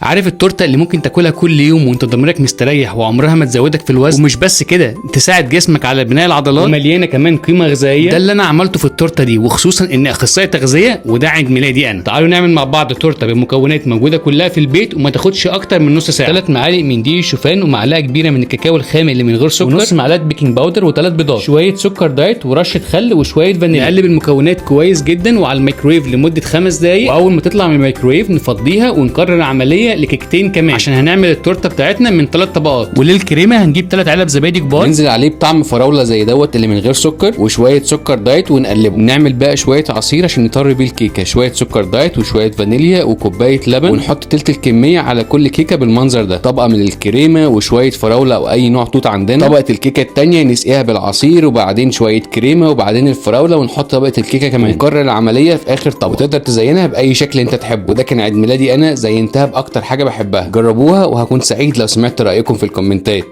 عارف التورتة اللي ممكن تاكلها كل يوم وانت ضميرك مستريح وعمرها ما تزودك في الوزن، ومش بس كده تساعد جسمك على بناء العضلات ومليانة كمان قيمة غذائية. ده اللي انا عملته في التورتة دي، وخصوصا ان اخصائي تغذية وده عيد ميلادي انا. تعالوا نعمل مع بعض تورته بمكونات موجودة كلها في البيت وما تاخدش اكتر من نص ساعة. 3 معالق من دقيق الشوفان ومعلقة كبيرة من الكاكاو الخام اللي من غير سكر، ونص معلقه baking powder وثلاث بيضات، شوية سكر diet ورشه خل وشوية فانيليا. نقلب المكونات كويس جدا وعلى الميكرويف لمدة 5 دقايق، واول ما تطلع من الميكرويف نفضيها ونكرر العملية لكيكتين كمان عشان هنعمل التورتة بتاعتنا من 3 طبقات. وللكريمه هنجيب 3 علب زبادي كبار، ننزل عليه بطعم فراوله زي دوت اللي من غير سكر وشوية سكر diet ونقلبه. نعمل بقى شوية عصير عشان نطري بيه الكيكه، شوية سكر diet وشوية فانيليا وكوبايه لبن، ونحط تلت الكمية على كل كيكة بالمنظر ده. طبقه من الكريمة وشوية فراوله او اي نوع توت عندنا. طبقه الكيكه التانية نسقيها بالعصير وبعدين شوية كريمة وبعدين الفراوله، ونحط طبقه الكيكه كمان. ونكرر العملية في اخر طبقه، وتقدر تزينها باي شكل انت تحبه. وده كان عيد ميلادي انا، زينتها باكتر حاجة بحبها. جربوها وهكون سعيد لو سمعت رايكم في الكومنتات.